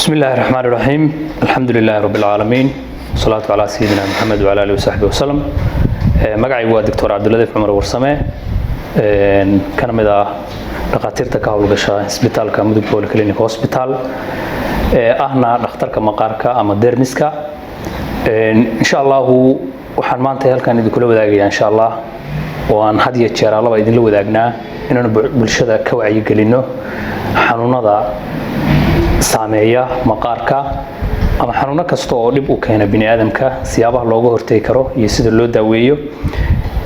بسم الله الرحمن الرحيم، الحمد لله رب العالمين، والصلاة على سيدنا محمد وعلى آله وصحبه وسلم. Magacaygu waa Doctor Cabdiladiif Cumar Warsame, kana mid ah dhakhaatiirta ka howlgasha isbitaalka Mudug Polyclinic Hospital, ahna dhakhtarka maqaarka ama dermiska. Insha Allahu waxaan maanta halkan idinkula wadaagayaa, insha Allah, oo aan had iyo jeer alaba idinla wadaagnaa, inaanu bulshada ka wacyigelinno xanuunada saameeya maqaarka ama xanuuno kasta oo dhib u keena bini aadamka, siyaabaha looga hortegi karo iyo sida loo daaweeyo,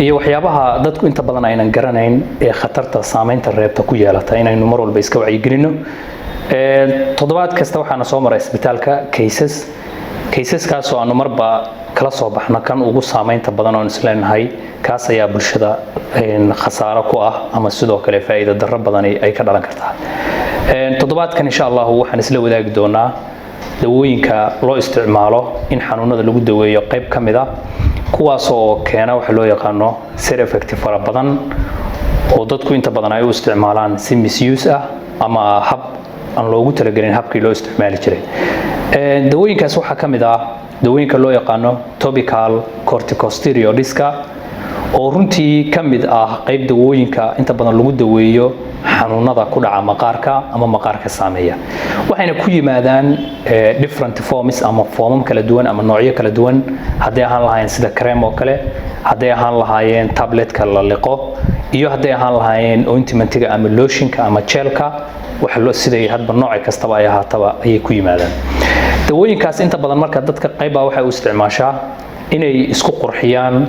iyo waxyaabaha dadku inta badan aynan garanayn ee khatarta saameynta reebta ku yeelata, inaynu mar walba iska wacyigelinno. Toddobaad kasta waxaana soo mara isbitaalka cases, caseskaasoo aanu marba kala soo baxno kan ugu saameynta badan oon isleenahay kaas ayaa bulshada khasaaro ku ah ama sidoo kale faa'iido darro badani ay ka dhalan kartaa. Toddobaadkan, insha Allahu, waxaan isla wadaagi doonaa dawooyinka loo isticmaalo in xanuunada lagu daweeyo qayb ka mid a, kuwaas oo keena waxa loo yaqaano side effect fara badan oo dadku inta badan ay u isticmaalaan si misuse ah ama hab aan loogu talagelin habkii loo isticmaali jiray. Dawooyinkaas waxaa ka mid ah dawooyinka loo yaqaano topical corticosteroidska, oo runtii ka mid ah qayb dawooyinka inta badan lagu daweeyo xanuunada ku dhaca maqaarka ama maqaarka saameeya. Waxayna ku yimaadaan different forms ama foomam kala duwan ama noocyo kala duwan, hadday ahaan lahaayeen sida cream oo kale, hadday ahaan lahaayeen tabletka la liqo, iyo hadday ahaan lahaayeen ointmentiga ama lotionka ama gelka. Wax siday hadba nooc kastaba ay ahaataba ayay ku yimaadaan dawooyinkaas. Inta badan marka dadka qaybbaa waxay u isticmaashaa inay isku qurxiyaan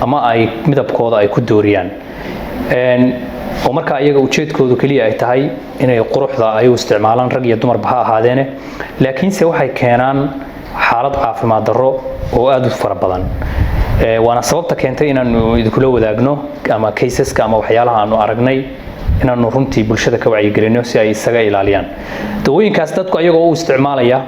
ama ay midabkooda ay ku dooriyaan, oo marka iyaga ujeedkoodu keliya ay tahay inay quruxda ay u isticmaalaan, rag iyo dumarba ha ahaadeene. Laakiinse waxay keenaan xaalad caafimaad darro oo aad u fara badan, waana sababta keentay inaanu idinkula wadaagno ama caseska ama waxyaalaha aanu aragnay, inaanu runtii bulshada ka wacyigelino si ay isaga ilaaliyaan dawooyinkaas. Dadku ayagoo u isticmaalaya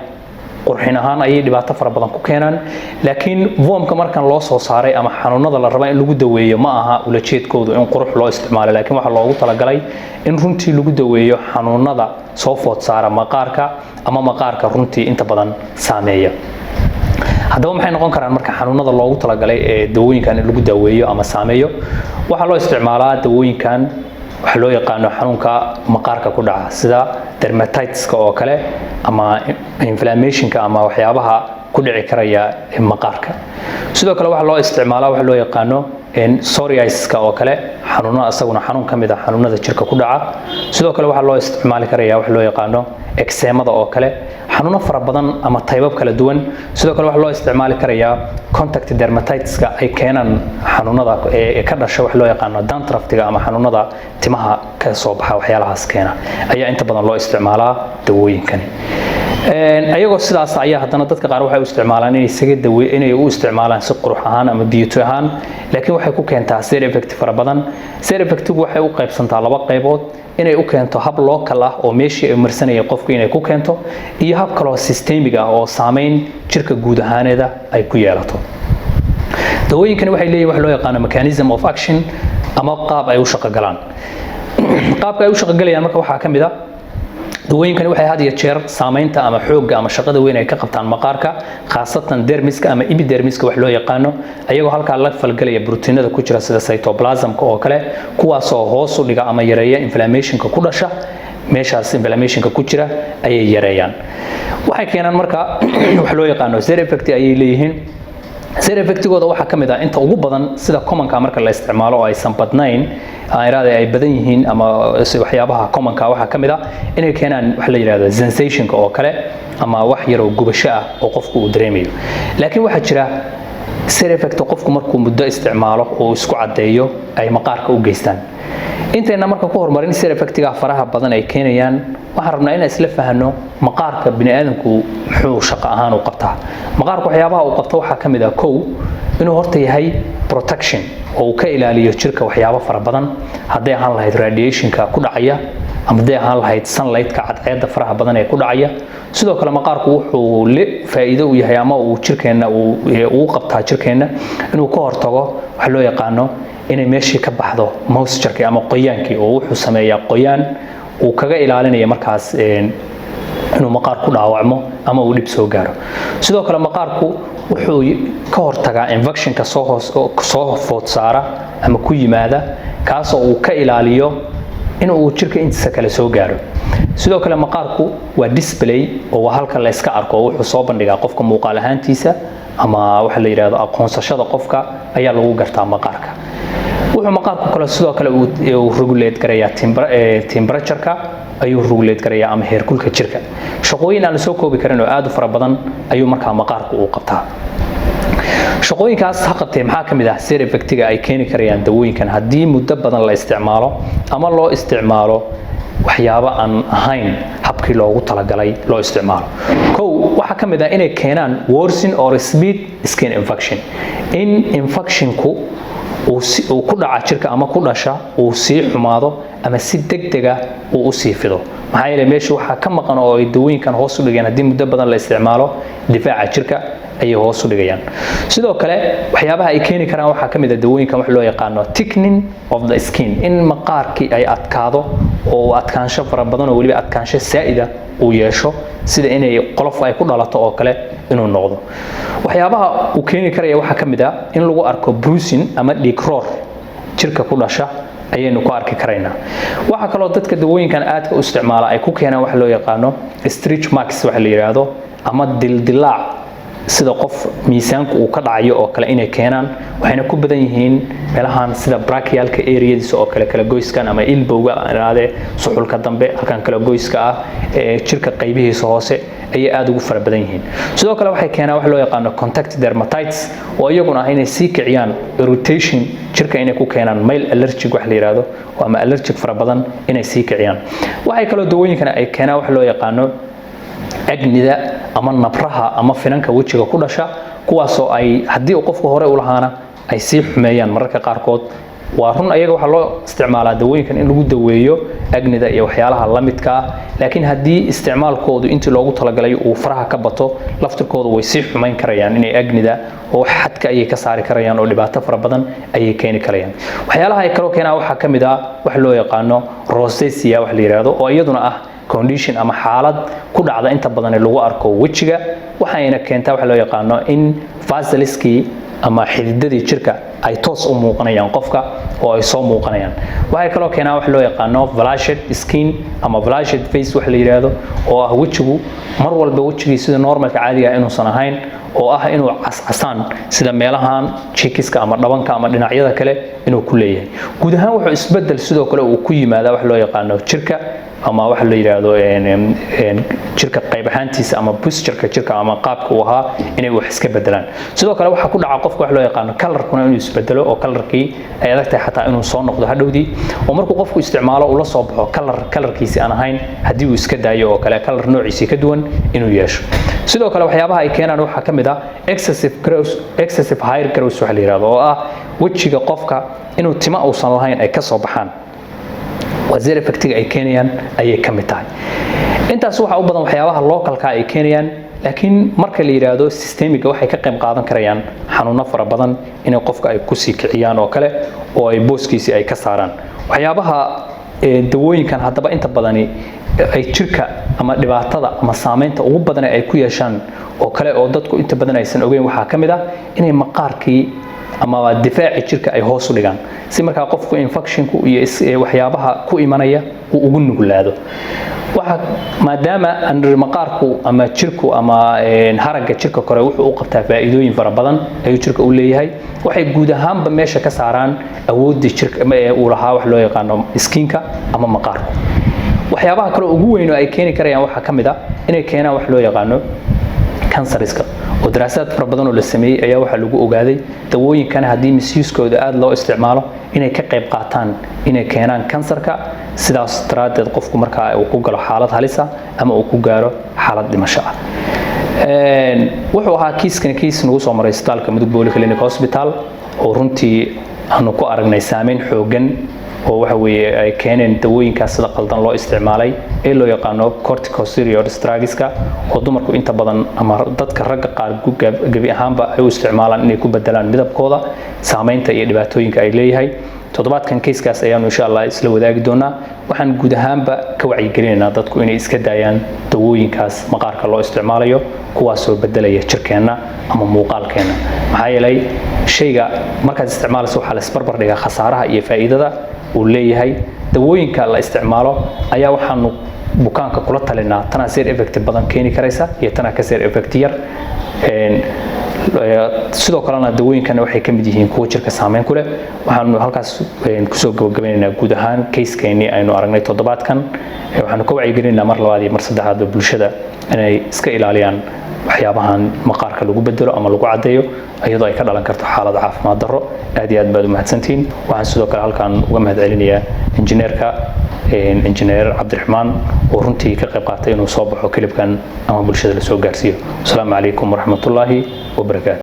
qurxin ahaan ayay dhibaato fara badan ku keenaan, laakiin foomka markan loo soo saaray ama xanuunada la raba in lagu daweeyo ma aha ulajeedkoodu in qurux loo isticmaalo, laakiin waxaa loogu talagalay in runtii lagu daweeyo xanuunada soo food saara maqaarka ama maqaarka runtii inta badan saameeya. Haddaba maxay noqon karaan marka xanuunada loogu talagalay ee dawooyinkan in lagu daweeyo ama saameeyo? Waxaa loo isticmaalaa dawooyinkan waxa loo yaqaano xanuunka maqaarka ku dhaca, sida dermatitiska oo kale ama inflammationka ama waxyaabaha ku dhici karaya maqaarka. Sidoo kale waxaa loo isticmaalaa waxa loo yaqaano psoriasiska oo kale, xanuuno isaguna xanuun ka mid ah xanuunada jirka ku dhaca. Sidoo kale waxaa loo isticmaali karaya waxa loo yaqaano eczemada oo kale, xanuuno fara badan ama taybab kala duwan. Sidoo kale waxaa loo isticmaali karayaa contact dermatitiska ay keenaan xanuunada ee ka dhasha waxa loo yaqaano dandrufftiga ama xanuunada timaha ka soo baxa. Waxyaalahaas keena ayaa inta badan loo isticmaalaa dawooyinkani. Ayagoo sidaas ayaa haddana dadka qaar waxay u isticmaalaan inay isaga dawe inay u isticmaalaan si qurux ahaan ama beauty ahaan, laakiin waxay ku keentaa side effect fara badan. Side effectigu waxay u qaybsantaa laba qaybood: inay u keento hab local ah oo meeshii ay marsanayay qofku inay ku keento, iyo hab kaloo systemic ah oo saameyn jirka guud ahaaneeda ay ku yeelato. Dawooyinkani waxay leeyihin wax loo yaqaano mechanism of action ama qaab ay u shaqo galaan. Qaabka ay u shaqo galayaan marka waxaa ka mid ah, dawooyinkani waxay had iyo jeer saamaynta ama xoogga ama shaqada weyn ay ka qabtaan maqaarka, khaasatan dermiska ama epidermiska wax loo yaqaano, ayagoo halkaa la falgelaya brotiinada ku jira sida cytoplasmka oo kale, kuwaasoo hoos u dhiga ama yareeya inflammationka ku dhasha meeshaas. Inflammationka ku jira ayay yareeyaan. Waxay keenaan marka wax loo yaqaano side effect ayay leeyihiin. Side effectigooda waxaa ka mid ah, inta ugu badan sida commonka marka la isticmaalo oo aysan badnayn aan iraahday ay badan yihiin ama waxyaabaha commonka, waxaa ka mid ah inay keenaan waxa la yidhahdo sensationka oo kale ama wax yar oo gubasho ah oo qofku uu dareemayo. Laakiin waxaa jira side effect qofku markuu muddo isticmaalo oo isku caddeeyo ay maqaarka u geystaan. Intayna marka ku horumarin side effectiga faraha badan ay keenayaan, waxaan rabnaa inaan isla fahanno maqaarka bini'aadamku muxuu shaqo ahaan u qabtaa. Maqaarku waxyaabaha uu qabto waxaa ka mid ah, kow, inuu horta yahay protection oo uu ka ilaaliyo jirka waxyaabo fara badan, hadday ahaan lahayd radiationka ku dhacaya ama hadday ahaan lahayd sunlightka, cadceedda faraha badan ee ku dhacaya. Sidoo kale maqaarku wuxuu le faa'iido u yahay ama uu jirkeenna uu qabtaa jirkeenna inuu ka hortago waxa loo yaqaano inay meeshii ka baxdo moistureki ama qoyaankii, oo wuxuu sameeyaa qoyaan uu kaga ilaalinaya markaas. Inuu maqaarku dhaawacmo ama uu dhib soo gaaro. Sidoo kale maqaarku wuxuu ka hortagaa infectionka soo hoos soo food saara ama ku yimaada, kaasoo uu ka ilaaliyo in uu jirka intiisa kale soo gaaro. Sidoo kale maqaarku waa display, oo waa halka la iska arko, oo wuxuu soo bandhigaa qofka muuqaal ahaantiisa, ama waxa la yidhaahdo aqoonsashada qofka ayaa lagu gartaa maqaarka. Wuxuu maqaarku kale sidoo kale uu regulate garayaa temperature-ka ayuu regulate garayaa, ama heerkulka jirka. Shaqooyin aan la soo koobi karin oo aad u fara badan ayuu markaa maqaarku uu qabtaa. Shaqooyinkaas ha qabtee, maxaa ka mid ah side effectiga ay keeni karayaan dawooyinkan haddii muddo badan la isticmaalo ama loo isticmaalo waxyaabo aan ahayn habkii loogu talagalay loo isticmaalo? Kow, waxaa ka mid ah inay keenaan worsen or speed skin infection, in infectionku uu ku dhaca jirka ama ku dhasha uu sii xumaado ama si degdega uu u sii fido. Maxaa yeelay, meesha waxaa ka maqan oo ay dawooyinkan hoos u dhigeen haddii muddo badan la isticmaalo, difaaca jirka ayay hoos u dhigayaan. Sidoo kale waxyaabaha ay keeni karaan waxaa ka mid ah dawooyinkan wax loo yaqaano thickening of the skin, in maqaarkii ay adkaado oo adkaansho fara badan oo weliba adkaansho saa'ida uu yeesho, sida inay qolof ay ku dhalato oo kale inuu noqdo. Waxyaabaha uu keeni karaya waxaa ka mid ah in lagu arko bruising ama dhiig roor jirka ku dhasha ayaynu ku arki karaynaa. Waxaa kaloo dadka dawooyinkan aadka u isticmaala ay ku keenaan waxa loo yaqaano stretch marks waxa la yidhaahdo, ama dildilaac sida qof miisaanku uu ka dhacayo oo kale inay keenaan. Waxayna ku badan yihiin meelahan sida brachialka areadiisa oo kale, kala goyskan ama elbowga iraade, suxulka dambe, halkan kala goyska ah ee jirka qaybihiisa hoose ayay aada ugu fara badan yihiin. Sidoo kale waxay keenaan wax loo yaqaano contact dermatitis, oo iyaguna ah inay sii kiciyaan irritation jirka inay ku keenaan, mild allergic wax la yidhaahdo ama allergic fara badan inay sii kiciyaan. Waxay kaloo dawooyinkana ay keenaan wax loo yaqaano acnida ama nabraha ama finanka wejiga ku dhasha, kuwaasoo ay haddii uu qofku hore u lahaana ay sii xumeeyaan mararka qaarkood. Waa run, ayaga waxaa loo isticmaalaa dawooyinkan in lagu daweeyo acnida iyo waxyaalaha la midka ah, laakiin haddii isticmaalkoodu intii loogu talagalay uu faraha ka bato, laftirkoodu way sii xumayn karayaan inay acnida oo xadka ayay ka saari karayaan oo dhibaato fara badan ayay keeni karayaan. Waxyaalaha ay kaloo keenaan waxaa ka mid ah wax loo yaqaano rosacea wax la yidhaahdo, oo iyaduna ah condition ama xaalad ku dhacda inta badan ee lagu arko wejiga. Waxayna keentaa waxa loo yaqaano in vesselskii ama xididadii jirka ay toos u muuqanayaan qofka oo ay soo muuqanayaan. Waxay kaloo keenaan wax loo yaqaano flushed skin ama flushed face wax la yidhaahdo, oo ah wejigu mar walba wejigii sida normalka caadiga inuusan ahayn, oo ah inuu cascasaan sida meelahan cheekiska ama dhabanka ama dhinacyada kale inuu ku leeyahay. Guud ahaan wuxuu isbedel sidoo kale uu ku yimaadaa wax loo yaqaano jirka ama waxa la yidhaahdo jirka qayb ahaantiisa ama postureka jirka ama qaabka uu ahaa inay wax iska bedelaan. Sidoo kale waxaa ku dhaca qofka wax loo yaqaano colorkuna inuu isbedelo, oo colorkii ay adag tahay xataa inuu soo noqdo hadhowdii, oo markuu qofku isticmaalo uu la soo baxo color colorkiisi aan ahayn, haddii uu iska daayo oo kale color noociisii ka duwan inuu yeesho. Sidoo kale waxyaabaha ay keenaan waxaa ka mid ah excessive growth, excessive hair growth waxa la yidhahdo, oo ah wejiga qofka inuu tima uusan lahayn ay ka soo baxaan. Waa side effectiga ay keenayaan ayay ka mid tahay. Intaas waxaa u badan waxyaabaha localka ay keenayaan, laakiin marka la yidhaahdo systemiga, waxay ka qayb qaadan karayaan xanuuno fara badan inay qofka ay kusii kiciyaan oo kale, oo ay booskiisii ay ka saaraan. Waxyaabaha dawooyinkan haddaba inta badani ay jirka ama dhibaatada ama saameynta ugu badan ay ku yeeshaan oo kale, oo dadku inta badan aysan ogeyn, waxaa ka mid ah inay maqaarkii ama difaaci jirka ay hoos u dhigaan, si markaa qofku infectionku iyo waxyaabaha ku imanaya uu ugu nuglaado. Waxa maadaama maqaarku ama jirku ama haragga jirka kore wuxuu u qabtaa faa'iidooyin fara badan ayuu jirka u leeyahay, waxay guud ahaanba meesha ka saaraan awooddii jirka uu lahaa wax loo yaqaano skinka ama maqaarku. Waxyaabaha kale ugu weyn oo ay keeni karayaan waxaa ka mid ah inay keenaan wax loo yaqaano kansariska, oo daraasaad fara badan oo la sameeyey ayaa waxaa lagu ogaaday dawooyinkan haddii misusekooda aada loo isticmaalo inay ka qayb qaataan inay keenaan kansarka. Sidaas daraaddeed qofku markaa uu ku galo xaalad halisa ama uu ku gaaro xaalad dhimasho ah. Wuxuu ahaa kiiskan kiis nagu soo maray isbitaalka Mudug Polyclinic Hospital, oo runtii aanu ku aragnay saameyn xooggan oo waxa weeye ay keeneen dawooyinkaas sida qaldan loo isticmaalay ee loo yaqaano corticosteroid drugska, oo dumarku inta badan ama dadka ragga qaar gebi ahaanba ay u isticmaalaan inay ku bedelaan midabkooda. Saameynta iyo dhibaatooyinka ay leeyahay. Toddobaadkan casekaas ayaanu insha Allah isla wadaagi doonaa. Waxaan guud ahaanba ka wacyigelinaynaa dadku inay iska daayaan dawooyinkaas maqaarka loo isticmaalayo, kuwaasoo bedelaya jirkeenna ama muuqaalkeenna. Maxaa yeelay, shayga markaad isticmaalayso waxaa la isbarbar dhigaa khasaaraha iyo faa'iidada uu leeyahay. Dawooyinka la isticmaalo ayaa waxaanu bukaanka kula talinaa tanaa side effect badan keeni karaysa iyo tanaa ka side effect yar. Sidoo kalena dawooyinkana waxay ka mid yihiin kuwa jirka saameyn ku leh. Waxaanu halkaas kusoo gabagabeynaynaa guud ahaan casekeenii aynu aragnay toddobaadkan. Waxaanu ka wacyigelinaynaa mar labaad iyo mar saddexaadba bulshada inay iska ilaaliyaan waxyaabahan maqaarka lagu bedelo ama lagu caddeeyo, iyadoo ay ka dhalan karto xaalad caafimaad darro. Aad iyo aad baad u mahadsantihiin. Waxaan sidoo kale halkan uga mahad celinayaa injineerka, Injineer Cabdiraxmaan, oo runtii ka qayb qaatay inuu soo baxo clipkan ama bulshada lasoo gaarsiiyo. Asalaamu calaykum waraxmatullaahi wabarakaatu.